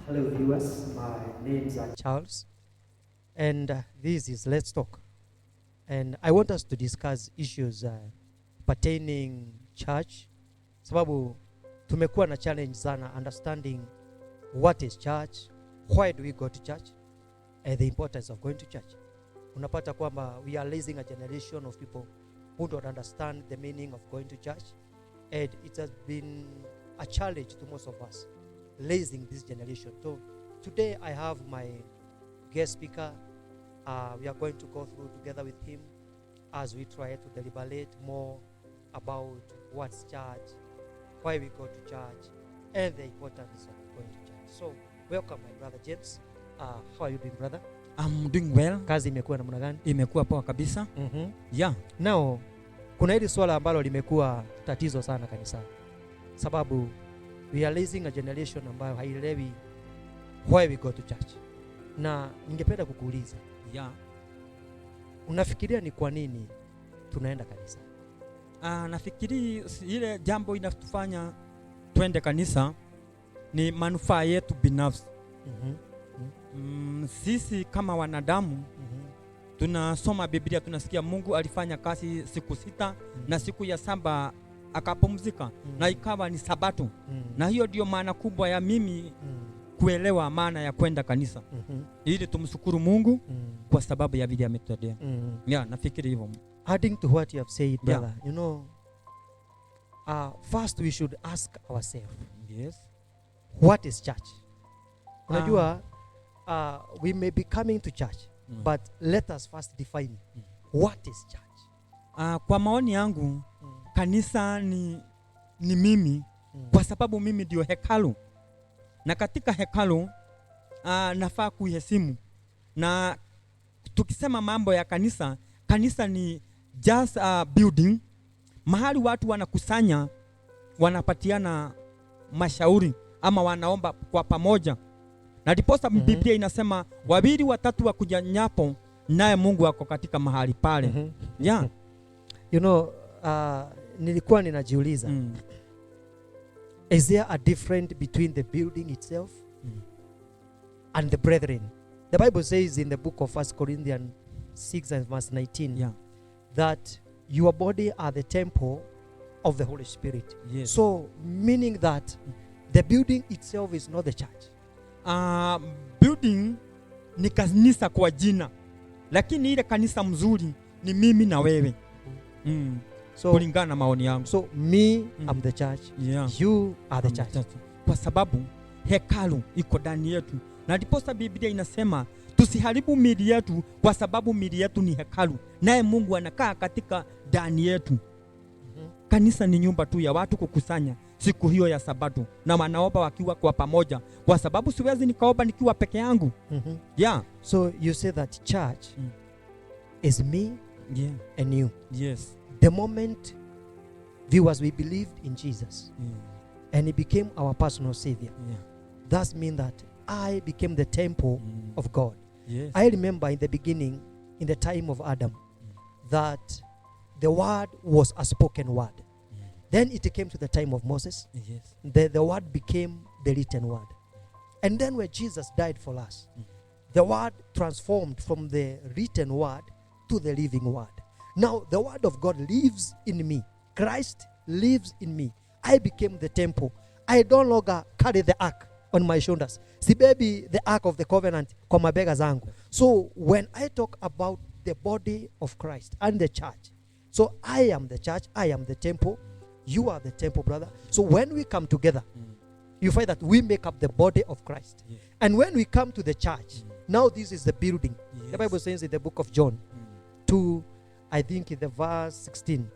Hello viewers, my name is Charles and this is Let's Talk. And I want us to discuss issues pertaining church, sababu tumekuwa na challenge sana understanding what is church, why do we go to church, and the importance of going to church. Unapata kwamba we are raising a generation of people who don't understand the meaning of going to church, and it has been a challenge to most of us raising this generation. So today I have my guest speaker. We are going to go through together with him as we try to deliberate more about what's church, why we go to church, and the importance of going to church. So welcome my brother James. How are you doing, brother? I'm doing well. Kazi imekuwa namna gani? Imekuwa poa kabisa. Yeah. Now, kuna hili swala ambalo limekuwa tatizo sana kanisani. Sababu we are raising a generation ambayo haielewi why we go to church. Na ningependa kukuuliza. Yeah. Unafikiria ni kwa nini tunaenda kanisa? Nafikiri ile jambo inatufanya twende kanisa ni manufaa yetu binafsi. Sisi kama wanadamu tunasoma Biblia, tunasikia Mungu alifanya kazi siku 6 na siku ya 7 akapumzika na ikawa ni Sabato. Na hiyo ndio maana kubwa ya mimi kuelewa maana ya kwenda kanisa. Ili tumshukuru Mungu kwa sababu ya vile ametutendea. Yeah, nafikiri hivyo. Adding to what you have said, brother, you know, first we should ask ourselves, yes, what is church? Unajua, we may be coming to church, but let us first define what is church. Kwa maoni yangu, kanisa ni mimi, kwa sababu mimi ndio hekalu. Na katika hekalu nafaa kuiheshimu. Na tukisema mambo ya kanisa, kanisa ni just a building, mahali watu wanakusanya, wanapatiana mashauri ama wanaomba kwa pamoja. Na ndiposa Biblia inasema 2 au 3 wakujanyapo naye Mungu ako katika mahali pale. Yeah. You know, nilikuwa ninajiuliza, is there a difference between the building itself and the brethren? The Bible says in the book of 1 Corinthians 6 and verse 19, that your body are the temple of the Holy Spirit. Yes. So meaning that the building itself is not the church. Building ni kanisa kwa jina, lakini ile kanisa mzuri ni mimi na wewe. So kulingana na maoni yangu. So me, I'm the church. Yeah. You are the church. Kwa sababu hekalu iko ndani yetu. Na ndiposa Biblia inasema tusiharibu miili yetu, kwa sababu miili yetu ni hekalu, naye Mungu anakaa katika ndani yetu. Kanisa ni nyumba tu ya watu kukusanya siku hiyo ya Sabato, na wanaomba wakiwa kwa pamoja, kwa sababu siwezi nikaomba nikiwa peke yangu. Yeah. So you say that church is me, and you. Yes. The moment viewers we believed in Jesus, and he became our personal savior, that means that I became the temple of God. Yes. I remember in the beginning, in the time of Adam, that the word was a spoken word. Then it came to the time of Moses. Yes. The word became the written word. And then when Jesus died for us, the word transformed from the written word to the living word. Now the word of God lives in me. Christ lives in me. I became the temple. I no longer carry the ark on my shoulders. Si baby, the ark of the covenant kwa mabega zangu. So when I talk about the body of Christ and the church, so I am the church, I am the temple, you are the temple, brother. So when we come together, you find that we make up the body of Christ. And when we come to the church, now this is the building. The Bible says in the book of John 2, I think in the verse 16,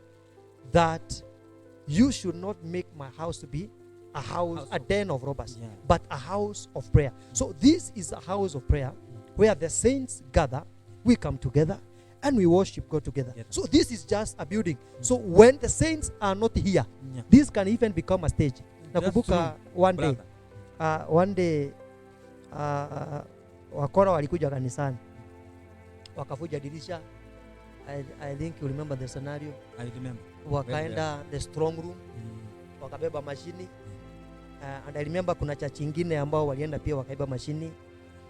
that you should not make my house to be a house, a den of robbers, but a house of prayer. So this is a house of prayer where the saints gather, we come together, and we worship God together. So this is just a building. So when the saints are not here, this can even become a stage. Nakumbuka one day wakora walikuja kanisani, wakafuja dirisha. I think you remember the scenario. I remember. Wakaenda the strong room, wakabeba mashini, And I remember kuna church ingine ambao walienda pia wakaiba mashini,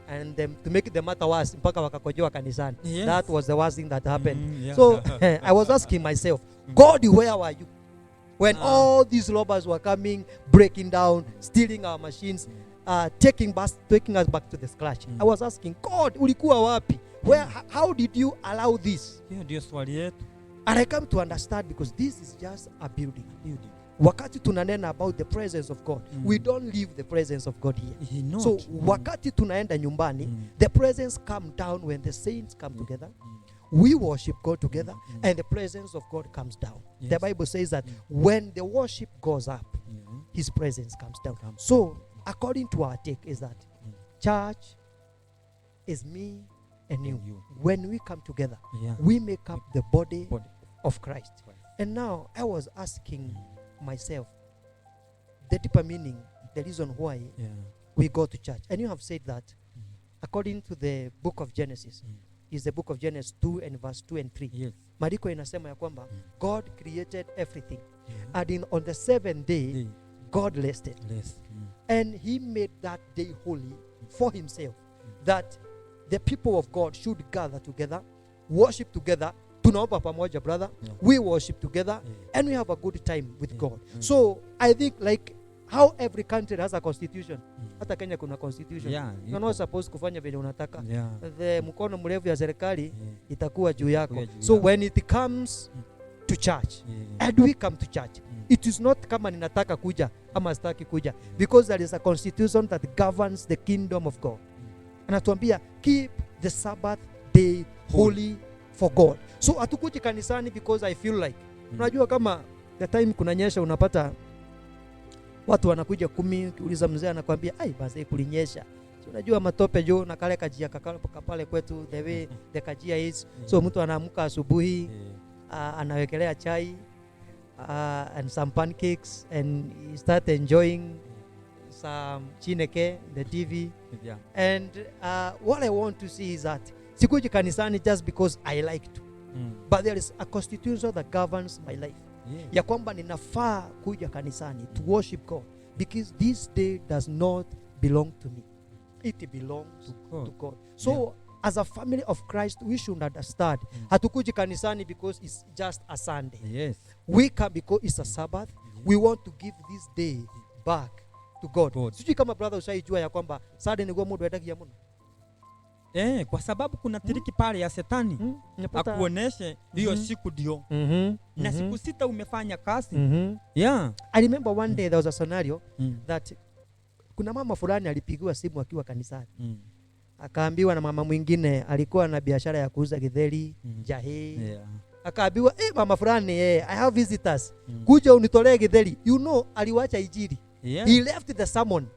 and to make the matter worse, mpaka wakakojoa kanisani. Yes. That was the worst thing that happened. Yeah. So I was asking myself, God, where were you when all these robbers were coming, breaking down, stealing our machines, taking us back to the scratch? I was asking, God, ulikuwa wapi? Where? How did you allow this? Hiyo ndio swali yetu. And I come to understand, because this is just a building. Wakati tunanena about the presence of God, we don't leave the presence of God here. So wakati tunaenda nyumbani, the presence come down when the saints come together. We worship God together, and the presence of God comes down. Yes. The Bible says that when the worship goes up, His presence comes down. So according to our take is that church is me and you. When we come together, we make up the body of Christ. And now I was asking myself the deeper meaning, the reason why we go to church. And you have said that according to the book of Genesis, is the book of Genesis 2 and verse 2 and 3. Yes. Mariko inasema ya kwamba God created everything, and on the seventh day God rested. And He made that day holy for Himself, that the people of God should gather together, worship together. Tunaomba pamoja, brother. We worship together, and we have a good time with God. So I think, like how every country has a constitution, hata Kenya kuna constitution. You're not supposed kufanya vile unataka. The mkono mrefu ya serikali itakuwa juu yako. So when it comes to church, and we come to church, it is not kama ninataka kuja ama sitaki kuja, because there is a constitution that governs the kingdom of God. Anatuambia keep the Sabbath day holy for God. So hatukuji kanisani because I feel like, unajua kama the time kunanyesha, unapata watu wanakuja 10, ukiuliza mzee anakuambia ai basi kulinyesha. So unajua matope juu na kale kajia kapale kwetu, the way the kajia is. So mtu anaamka asubuhi, anawekelea chai and some pancakes, and he start enjoying some chineke, the TV. And what I want to see is that sikuji kanisani just because I like to, but there is a constitution that governs my life. Ya kwamba ninafaa kuja kanisani to worship God, because this day does not belong to me, it belongs to God. So as a family of Christ, we should understand, hatukuji kanisani because it's just a Sunday. We come because it's a Sabbath. We want to give this day back to God. Sijui kama brother ushaijua ya kwamba Sunday ni mundu etagia muno. Kwa sababu kuna tiriki pale ya Setani akuoneshe hiyo siku ndio. Na siku 6 umefanya kazi. I remember one day there was a scenario that kuna mama fulani alipigiwa simu akiwa kanisani. Akaambiwa na mama mwingine alikuwa na biashara ya kuuza githeri, jahe. Akaambiwa mama fulani I have visitors. Kuja unitolee githeri. You know aliwacha injili. He left the sermon.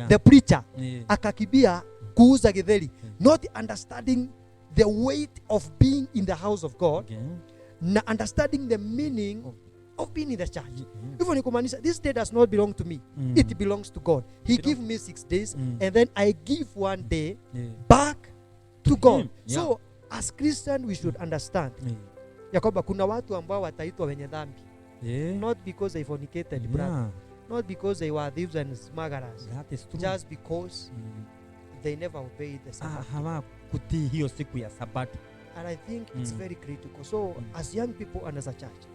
The preacher akakibia kuuza githeri, not understanding the weight of being in the house of God, na understanding the meaning of being in the church. Even ni kumaanisha this day does not belong to me, it belongs to God. He give me 6 days, and then I give 1 day back to God. So as Christian we should understand ya kwamba kuna watu ambao wataitwa wenye dhambi, not because they fornicated, brother, not because they were thieves and smugglers, just because they never obeyed the Sabbath. Hawakutii hiyo siku ya Sabato. And I think it's very critical. So as young people and as a church,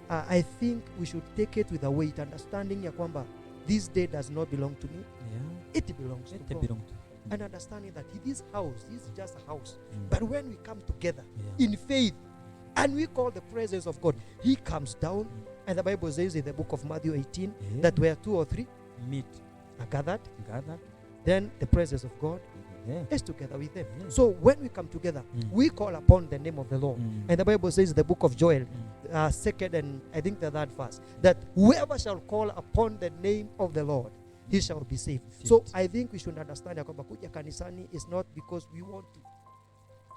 I think we should take it with a weight, understanding ya kwamba this day does not belong to me, it belongs to God. And understanding that this house is just a house, but when we come together in faith and we call the presence of God, He comes down. And the Bible says in the book of Matthew 18 that where 2 or 3 meet are gathered, then the presence of God is together with them. So when we come together, we call upon the name of the Lord. And the Bible says in the book of Joel, 2nd and I think the 3rd verse, that whoever shall call upon the name of the Lord, he shall be saved. So I think we should understand that kuja kanisani is not because we want to,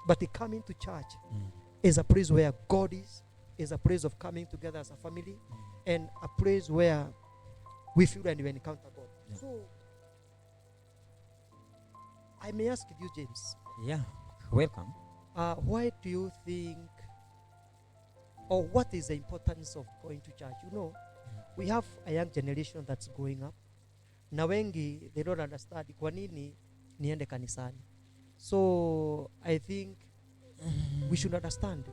but the coming to church is a place where God is a place of coming together as a family, and a place where we feel and we encounter God. So I may ask you, James. Welcome. Why do you think, or what is the importance of going to church? You know, we have a young generation that's growing up. na wengi they don't understand kwa nini niende kanisani. So I think we should understand.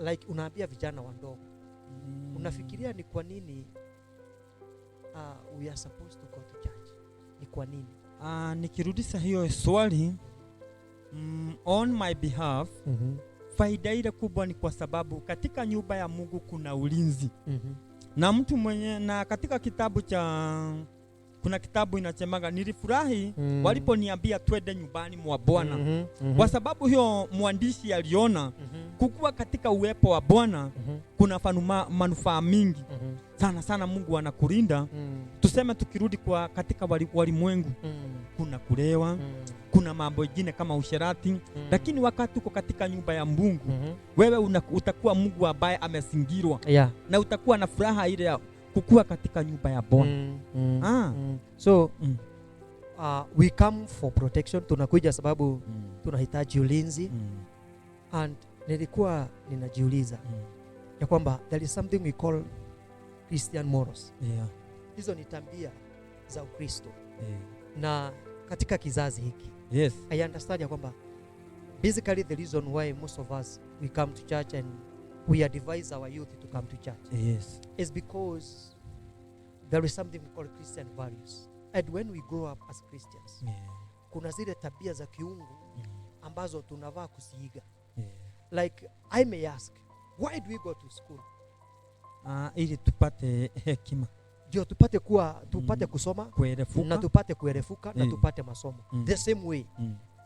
Like unaambia vijana wadogo, unafikiria ni kwa nini we are supposed to go to church? Ni kwa nini? Nikirudisha hiyo swali on my behalf, faida ile kubwa ni kwa sababu katika nyumba ya Mungu kuna ulinzi. Na mtu mwenye, na katika kitabu cha, kuna kitabu inasemaga nilifurahi waliponiambia twende nyumbani mwa Bwana. Kwa sababu hiyo mwandishi aliona kukua katika uwepo wa Bwana kuna manufaa mingi. Sana sana Mungu anakulinda. Tuseme tukirudi kwa katika walimwengu, kuna kulewa, kuna mambo mengine kama usherati, lakini wakati uko katika nyumba ya Mungu, wewe utakuwa Mungu ambaye amezingirwa. Na utakuwa na furaha ile ya kukua katika nyumba ya Bwana. So we come for protection, tunakuja sababu tunahitaji ulinzi. And nilikuwa ninajiuliza ya kwamba there is something we call Christian morals. Hizo ni tabia za Ukristo. Na katika kizazi hiki, I understand ya kwamba basically the reason why most of us we come to church and we advise our youth to come to church is because there is something we call Christian values. And when we grow up as Christians, kuna zile tabia za kiungu ambazo tunavaa kusiiga. Like I may ask, why do we go to school? Ili tupate hekima. Ndio tupate kusoma, kuerefuka, na tupate kuerefuka, na tupate masomo. The same way,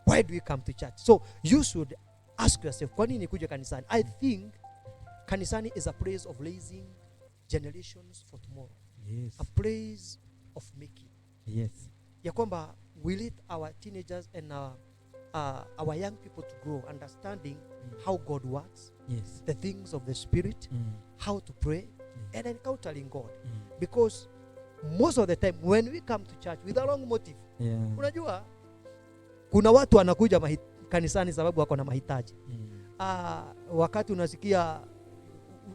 why do we come to church? So you should ask yourself, kwa nini kuja kanisani? I think kanisani is a place of raising generations for tomorrow. A place of making. Ya kwamba we lead our teenagers and our young people to grow understanding how God works, the things of the Spirit, how to pray, and encountering God. Because most of the time when we come to church with a wrong motive, unajua kuna watu wanakuja kanisani sababu wako na mahitaji. Wakati unasikia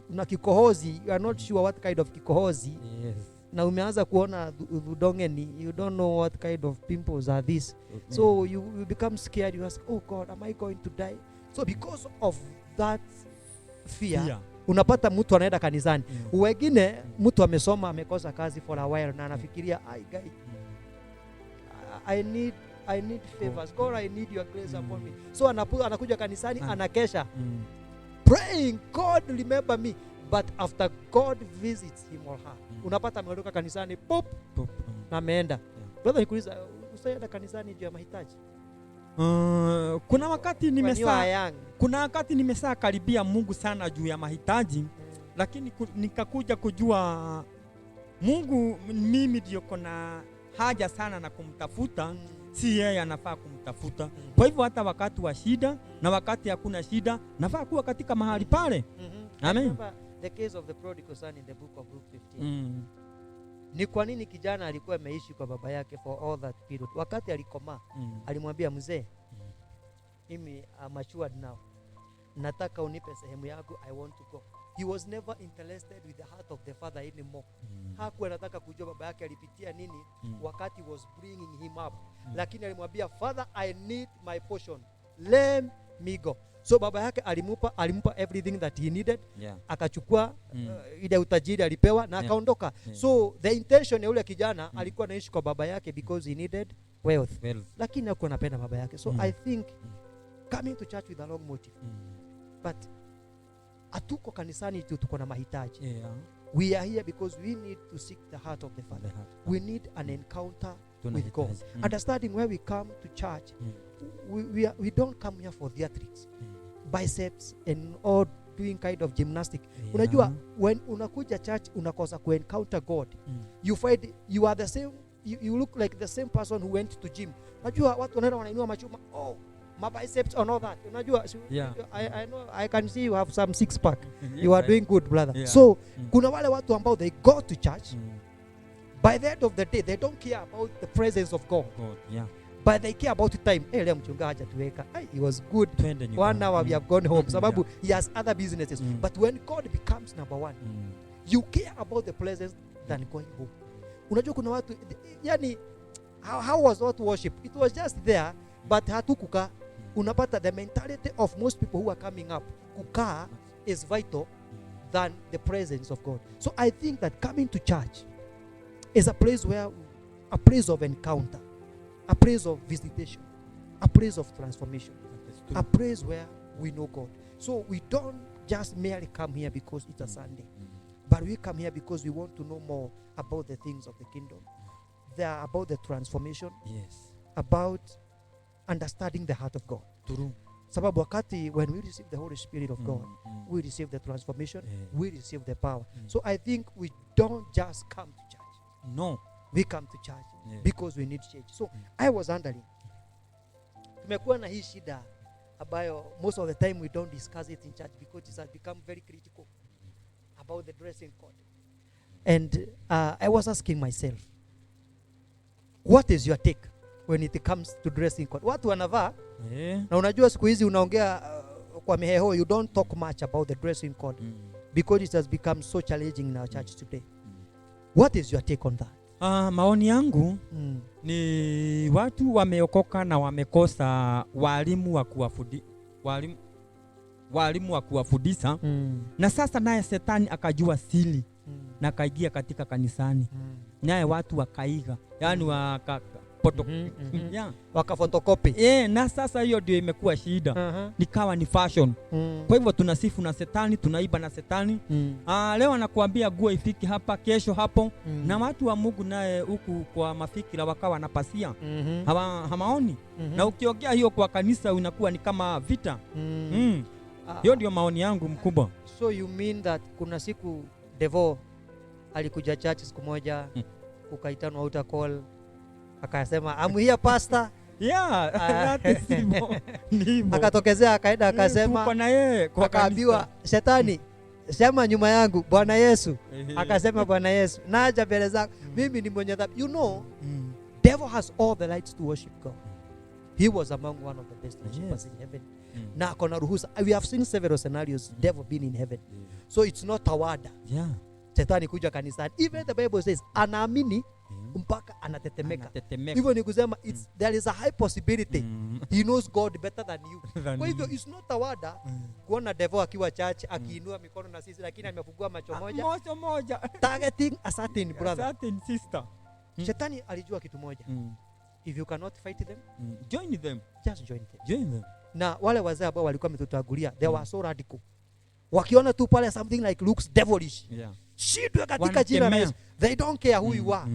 una kikohozi, you are not sure what kind of kikohozi, na umeanza kuona udongeni, you don't know what kind of pimples are this. So you become scared, you ask, oh God, am I going to die? So because of that fear, unapata mtu anaenda kanisani. Wengine mtu amesoma, amekosa kazi for a while, na anafikiria, I need favors. God, I need your grace upon me. So anakuja kanisani, anakesha praying, God remember me. But after God visits him or her, unapata ameondoka kanisani pop, na ameenda. Brother, nikuuliza, usaenda kanisani juu ya mahitaji? Kuna wakati nimesaa karibia Mungu sana juu ya mahitaji, lakini nikakuja kujua Mungu mimi ndio kuna haja sana na kumtafuta, si yeye anafaa kumtafuta. Kwa hivyo hata wakati wa shida na wakati hakuna shida, nafaa kuwa katika mahali pale. Amen. The case of the prodigal son in the book of Luke 15. Ni kwa nini kijana alikuwa ameishi kwa baba yake for all that period? Wakati alikomaa, alimwambia mzee, mimi I'm matured now, nataka unipe sehemu yangu, I want to go. He was never interested with the heart of the father anymore. Hakuwa anataka kujua baba yake alipitia nini wakati was bringing him up. Lakini alimwambia, Father, I need my portion, let me go. So baba yake alimupa everything that he needed. Akachukua ile utajiri alipewa na akaondoka. So the intention ya yule kijana alikuwa anaishi kwa baba yake because he needed wealth. Lakini hakuwa anapenda baba yake. So I think coming to church with a long motive. But atuko kanisani tu tuko na mahitaji. We are here because we need to seek the heart of the Father. We need an encounter with God. Understanding where we come to church, we don't come here for theatrics, biceps and all doing kind of gymnastic. Unajua, when unakuja church unakosa ku encounter God, you find you are the same, you look like the same person who went to gym. Unajua watu wanaenda wanainua machuma, my biceps and all that. Unajua, I know, I can see you have some six pack. You are doing good, brother. So kuna wale watu ambao they go to church, by the end of the day they don't care about the presence of God. But they care about the time. Leo mchungaji atuweka, he was good, 1 hour we have gone home. Sababu he has other businesses. But when God becomes number one, you care about the presence than going home. Unajua kuna watu yani how was what worship? It was just there but hatukukaa. Unapata the mentality of most people who are coming up, kukaa is vital than the presence of God. So I think that coming to church is a place of encounter, a place of visitation, a place of transformation, a place where we know God. So we don't just merely come here because it's a Sunday, but we come here because we want to know more about the things of the kingdom. They are about the transformation, Yes. about understanding the heart of God. True. Sababu wakati when we receive the Holy Spirit of God, we receive the transformation, Yeah. we receive the power. So I think we don't just come to church. No. We come to church Yeah. because we need change. So I was wondering, tumekuwa na hii shida ambayo most of the time we don't discuss it in church because it has become very critical about the dressing code. And I was asking myself, what is your take when it comes to dressing code? Watu wanavaa, Yeah. na unajua siku hizi unaongea kwa miheho, you don't talk much about the dressing code because it has become so challenging in our church today. What is your take on that? Maoni yangu ni watu wameokoka na wamekosa walimu wa kuwafundisha, na sasa naye shetani akajua siri na akaingia katika kanisani, naye watu wakaiga, yani wakafotokopi. Na sasa hiyo ndio imekuwa shida. Nikawa ni fashion. Kwa hivyo tunasifu na shetani, tunaiba na shetani. Leo anakuambia nguo ifiki hapa, kesho hapo. Na watu wa Mungu naye huku kwa mafikira wakawa na pasia. Hamaoni. Na ukiongea hiyo kwa kanisa inakuwa ni kama vita. Hiyo ndio maoni yangu mkubwa. So you mean that kuna siku Devo alikuja church siku moja, ukaitanwa altar call, akasema I'm here pastor. That is Nibo. Akatokezea akaenda akasema, tuko na yeye kwa akaambiwa shetani, sema nyuma yangu Bwana Yesu. Akasema Bwana Yesu, naja mbele zako, mimi ni mwenye dhambi. You know, devil has all the rights to worship God. He was among one of the best worshippers in heaven. Na akona ruhusa. We have seen several scenarios, devil being in heaven. So it's not tawada. Shetani kuja kanisani. Even the Bible says anaamini mpaka anatetemeka. Hivyo ni kusema there is a high possibility he knows God better than you. Kwa hivyo it's not tawada kuona devil akiwa church akiinua mikono na sisi, lakini amefungua macho moja targeting a certain brother, a certain sister. Shetani alijua kitu moja. If you cannot fight them, join them. Just join them. Na wale wazee ambao walikuwa wametutangulia, they were so radical. Wakiona tu pale something like looks devilish, shidwe katika jina la Yesu. They don't care who you are.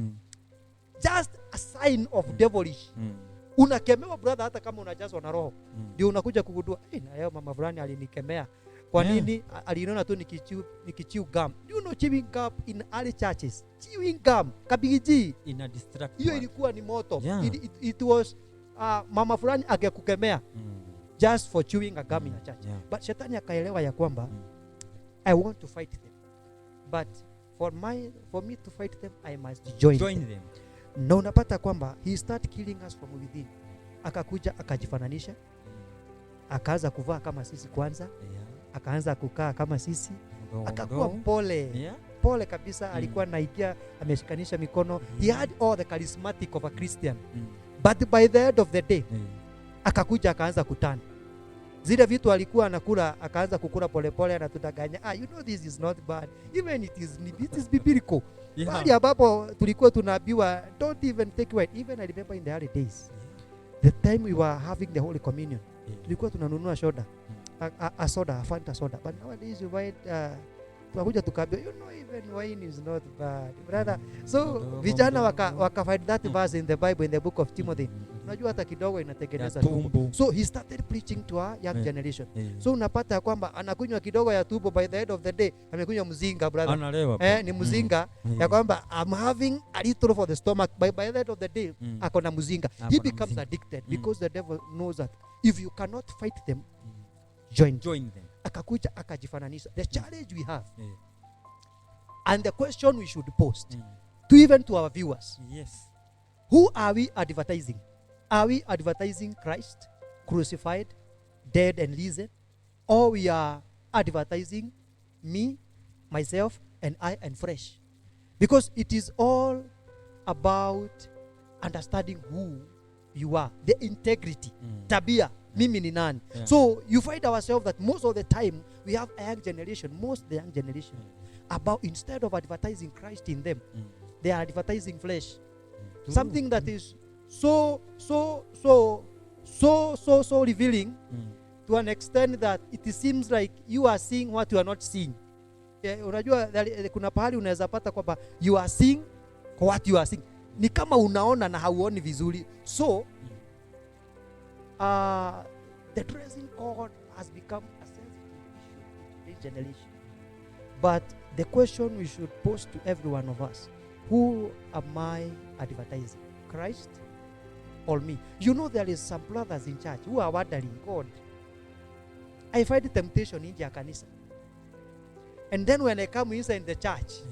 Just a sign of devilish. Unakemewa brother, hata kama unajazwa na roho. Ndio unakuja kugundua, na yeye mama fulani alinikemea. Kwa nini? Aliona tu nikichew gum. Do you know chewing gum in early churches? Chewing gum, kabigi ina distract. Hiyo ilikuwa ni moto. It was mama fulani akakukemea just for chewing a gum in a church. But shetani akaelewa ya kwamba I want to fight them. But for me to fight them, I must join them. Na unapata kwamba he start killing us from within. Akakuja akajifananisha, akaanza kuvaa kama sisi kwanza, akaanza kukaa kama sisi, akakuwa pole kabisa. Alikuwa naingia ameshikanisha mikono. He had all the charismatic of a Christian. But by the end of the day, akakuja akaanza kutana. Zile vitu alikuwa anakula akaanza kukula polepole, anatudanganya. You know this is not bad. Even it is biblical. Bali ambapo tulikuwa tunaambiwa don't even take away. Even I remember in the early days, the time we were having the Holy Communion, tulikuwa tunanunua soda, a soda, a Fanta soda. But nowadays you buy tunakuja tukaambia, you know, even wine is not bad, brother. So vijana waka find that verse in the Bible, in the book of Timothy. Unajua hata kidogo inatengeneza tumbo. So he started preaching to our young generation. So unapata kwamba anakunywa kidogo ya tumbo, by the end of the day amekunywa mzinga, brother. Ni mzinga ya kwamba I'm having a little for the stomach, by the end of the day akona mzinga. He becomes addicted because the devil knows that if you cannot fight them, join them. Akakuja akajifananisha. The challenge we have and the question we should post to our viewers, who are we advertising? Are we advertising Christ crucified, dead and risen, or we are advertising me, myself and I and fresh? Because it is all about understanding who you are, the integrity, tabia, mimi ni nani. Yeah. So you find ourselves that most of the time we have a young generation, the young generation, about instead of advertising Christ in them, they are advertising flesh. Something that is so revealing to an extent that it seems like you are seeing what you are not seeing. Unajua kuna pahali unaweza pata kwamba you are seeing what you are seeing. Ni kama unaona na hauoni vizuri. So the dressing code has become a sensitive issue in this generation. But the question we should pose to every one of us, who am I advertising? Christ or me? You know, there is some brothers in church who are wondering, God, I find temptation in your kanisa. And then when I come inside the church,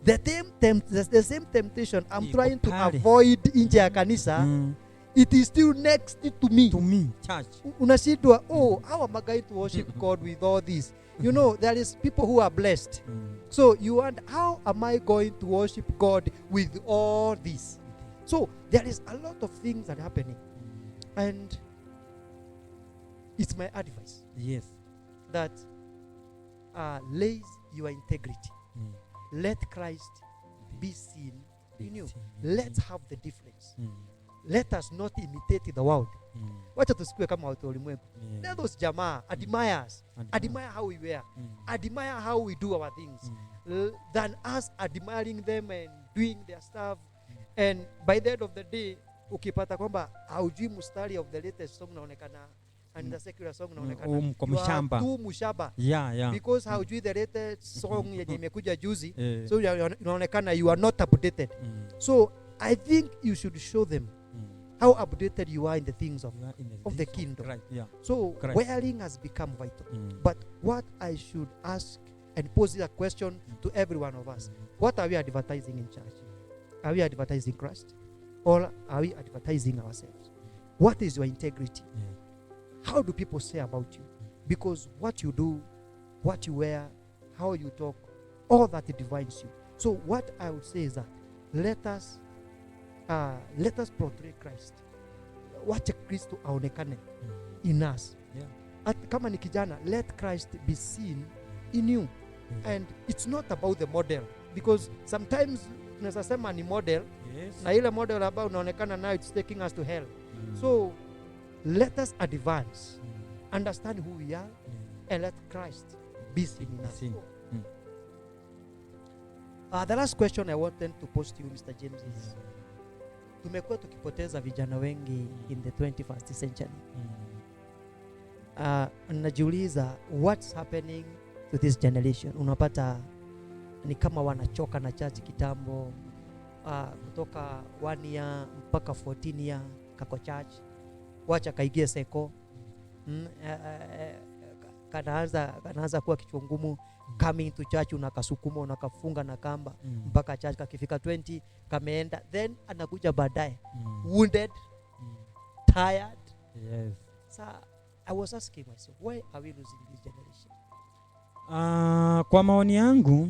the same temptation I'm trying to avoid in your kanisa, it is still next to me. To me, church. Unashindwa, how am I going to worship God with all this? You know, there is people who are blessed. So you wonder, how am I going to worship God with all this? So there is a lot of things that are happening. And it's my advice. Yes. That lays your integrity. Let Christ be seen in you. Let's have the difference. Let us not imitate the world. Wacha tusikue kama watu wa ulimwengu. Let those jamaa admire us. Admire how we wear. Admire how we do our things. Than us admiring them and doing their stuff. And by the end of the day, ukipata kwamba haujui mustari of the latest song naonekana and the secular song naonekana you are too mushaba. Because haujui the latest song yenye imekuja juzi, so unaonekana you are not updated. So I think you should show them how updated you are in the things of the kingdom. Right, yeah. So wearing has become vital. But what I should ask and pose a question to every one of us, what are we advertising in church? Are we advertising Christ? Or are we advertising ourselves? What is your integrity? How do people say about you? Because what you do, what you wear, how you talk, all that defines you. So what I would say is that let us portray Christ. Wacha Kristo aonekane in us. Kama ni kijana, let Christ be seen in you. And it's not about the model, because sometimes tunaweza sema ni model, na ile model ambayo unaonekana now it's taking us to hell. So let us advance, understand who we are, and let Christ be seen in us. The last question I wanted to pose to you, Mr. James, is tumekuwa tukipoteza vijana wengi in the 21st century. Najiuliza, what's happening to this generation? Unapata ni kama wanachoka na church kitambo, kutoka 1 year mpaka 14 year kako church, wacha kaigie seko, kanaanza kuwa kichwa ngumu. Coming to church unakasukuma, unakafunga na kamba mpaka church kakifika 20 kameenda, then anakuja baadaye wounded, tired. So I was asking myself, why are we losing this generation? Kwa maoni yangu,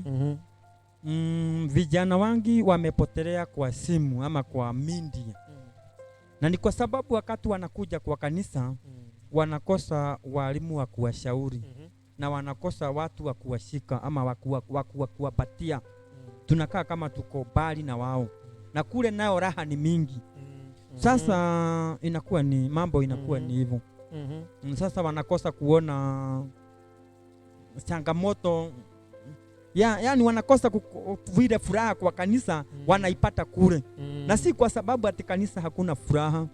vijana wangi wamepotelea kwa simu ama kwa media. Na ni kwa sababu wakati wanakuja kwa kanisa wanakosa walimu wa kuwashauri, na wanakosa watu wa kuwashika ama wa kuwapatia. Tunakaa kama tuko bali na wao, na kule nayo raha ni mingi. Sasa inakuwa ni mambo inakuwa ni hivyo. Sasa wanakosa kuona changamoto, yani wanakosa vile furaha kwa kanisa wanaipata kule. Na si kwa sababu ati kanisa hakuna furaha,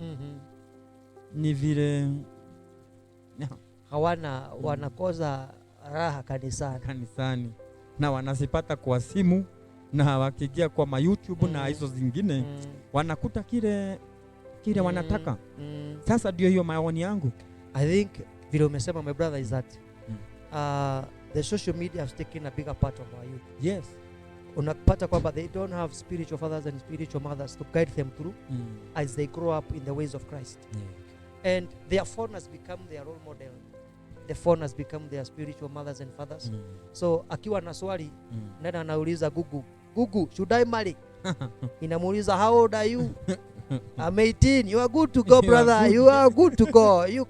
ni vile hawana, wanakosa raha kanisani, na wanazipata kwa simu, na wakigia kwa YouTube na hizo zingine wanakuta kile wanataka. Sasa ndio hiyo maoni yangu. I think vile umesema, my brother, is that the social media has taken a bigger part of our youth. Yes. Unapata kwamba they don't have spiritual fathers and spiritual mothers to guide them through as they grow up in the ways of Christ. And their phone has become their role model. The phone has become their spiritual mothers and fathers. So akiwa na swali, nenda anauliza Google, should I marry? inamuuliza how old are you? I'm 18. You are good to go, brother. You are good to go. You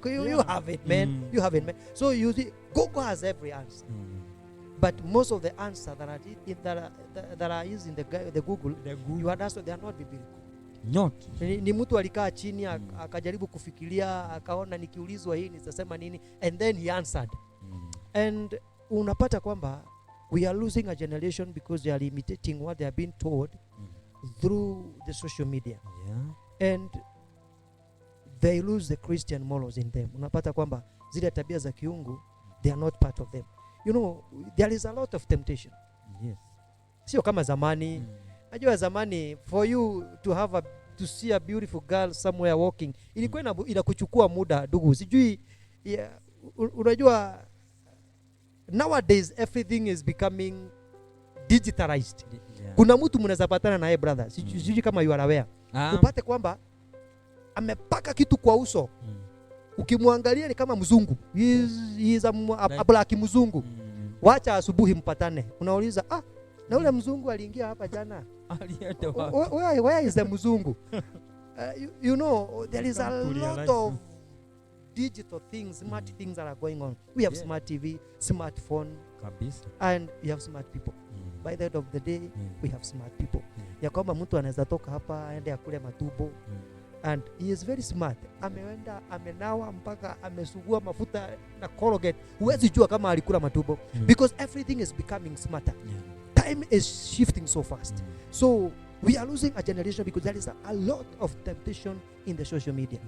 have it, man. You have it, man. So you see, Google has every answer. But most of the answers that are used in the Google, you understand they are not biblical. Not. Ni mtu alikaa chini akajaribu kufikiria akaona nikiulizwa hii nitasema nini, and then he answered. And unapata kwamba we are losing a generation because they are imitating what they are being told through the social media. Yeah. And they lose the Christian morals in them. Unapata kwamba zile tabia za kiungu, they are not part of them. You know, there is a lot of temptation. Yes. Sio kama zamani. Najua zamani for you to see a beautiful girl somewhere walking, ilikuwa inakuchukua muda ndugu. Sijui unajua nowadays everything is becoming digitalized. Yeah. Kuna mtu mnaweza patana naye brother. Sijui kama you are aware. Upate kwamba amepaka kitu kwa uso. Ukimwangalia ni kama mzungu. He is a black mzungu. Wacha asubuhi mpatane. Unauliza, na ule mzungu aliingia hapa jana. Where is the mzungu? You know, there is a lot of digital things, smart things that are going on. We have smart TV, smartphone, and we have smart people. By the end of the day, we have smart people. Ya kwamba mtu anaweza toka hapa aende akule matubo. And he is very smart. Ameenda, amenawa mpaka amesugua mafuta na Colgate. Huwezi jua kama alikula matubo. Because everything is becoming smarter. Time is shifting so fast. So we are losing a generation because there is a lot of temptation in the social media.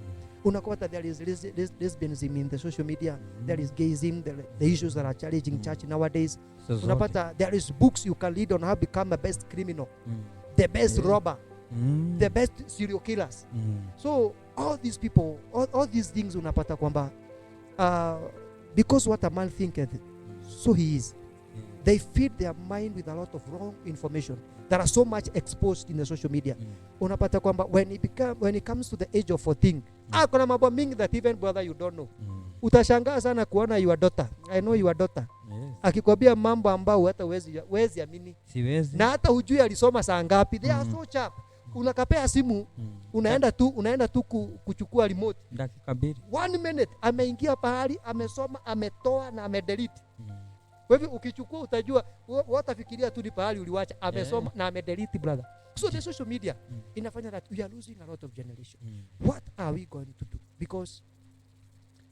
Unakuta there is lesbianism in the social media. There is gayism, the issues that are challenging church nowadays. Unapata there is books you can read on how to become a best criminal, the best robber, the best serial killers. So all these people, all these things unapata kwamba because what a man thinketh, so he is. They feed their mind with a lot of wrong information that are so much exposed in the social media. Unapata kwamba when it comes to the age of 14, kuna mambo mingi that even brother you don't know. Utashangaa sana kuona your daughter. I know your daughter. Yes. Akikwambia mambo ambao hata huwezi amini. Siwezi. Na hata hujui alisoma saa ngapi. They are so sharp. Unakapea simu, unaenda tu kuchukua remote. Dakika mbili. 1 minute ameingia pahali, amesoma, ametoa na amedelete. Kwa hivyo ukichukua utajua watafikiria tu ni pahali uliwacha, amesoma na amedelete brother. So the social media inafanya that we are losing a lot of generation. What are we going to do? Because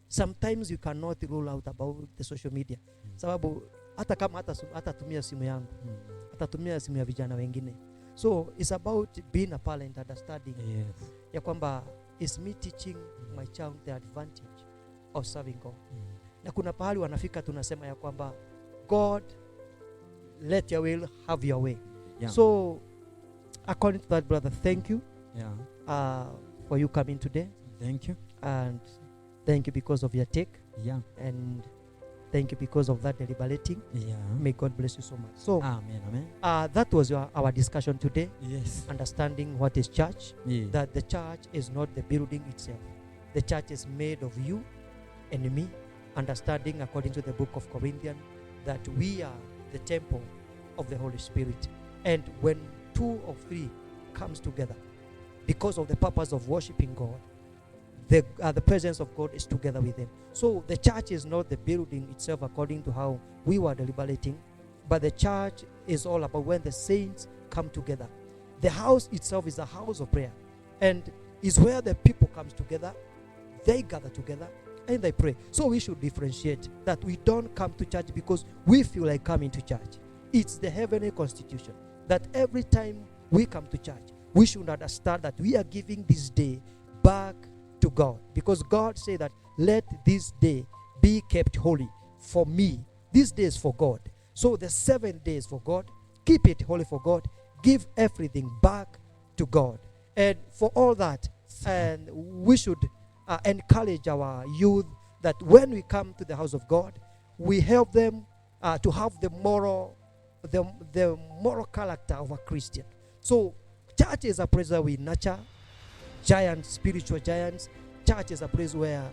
sometimes you cannot rule out about the social media. Sababu hata kama hata tumia simu yangu, hata tumia simu ya vijana wengine. So it's about being a parent, understanding. Yes. Ya kwamba is me teaching my child the advantage of serving God. Na kuna pahali wanafika tunasema ya kwamba God, let your will have your way. Yeah. So according to that brother, thank you for you coming today. Thank you. And thank you because of your take. Yeah. And thank you because of that deliberating. Yeah. May God bless you so much. So amen. That was our discussion today. Yes. Understanding what is church. Yeah. That the church is not the building itself. The church is made of you and me. Understanding according to the book of Corinthians that we are the temple of the Holy Spirit. And when 2 or 3 comes together because of the purpose of worshiping God, the presence of God is together with them. So the church is not the building itself according to how we were deliberating, but the church is all about when the saints come together. The house itself is a house of prayer and is where the people comes together, they gather together, and they pray. So we should differentiate that we don't come to church because we feel like coming to church. It's the heavenly constitution that every time we come to church, we should understand that we are giving this day back to God. Because God said that let this day be kept holy for me. This day is for God. So the 7 days for God, keep it holy for God. Give everything back to God. And for all that, and we should encourage our youth that when we come to the house of God, we help them to have the moral character of a Christian. So church is a place where we nurture giants, spiritual giants. Church is a place where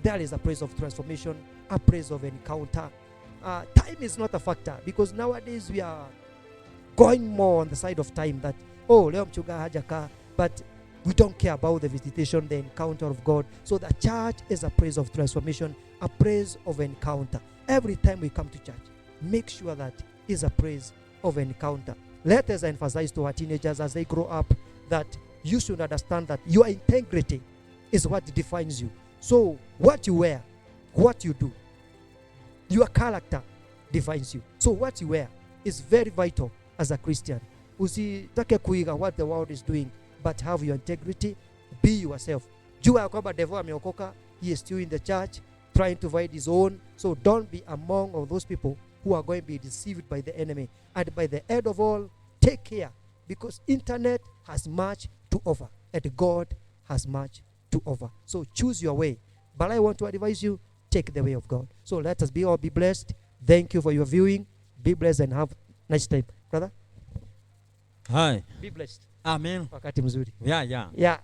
there is a place of transformation, a place of encounter. Time is not a factor because nowadays we are going more on the side of time that oh, leo mchungaji hajakaa, but we don't care about the visitation, the encounter of God. So the church is a place of transformation, a place of encounter. Every time we come to church, make sure that is a place of encounter. Let us emphasize to our teenagers as they grow up that you should understand that your integrity is what defines you. So what you wear, what you do, your character defines you. So what you wear is very vital as a Christian. Usitake kuiga what the world is doing, but have your integrity, be yourself. Jua ya kwamba devil ameokoka, he is still in the church trying to find his own. So don't be among of those people who are going to be deceived by the enemy. And by the end of all, take care, because internet has much to offer and God has much to offer. So choose your way. But I want to advise you, take the way of God. So let us all be blessed. Thank you for your viewing. Be blessed and have a nice time. Brother? Hi. Be blessed. Amen. Wakati mzuri. Yeah, yeah. Yeah.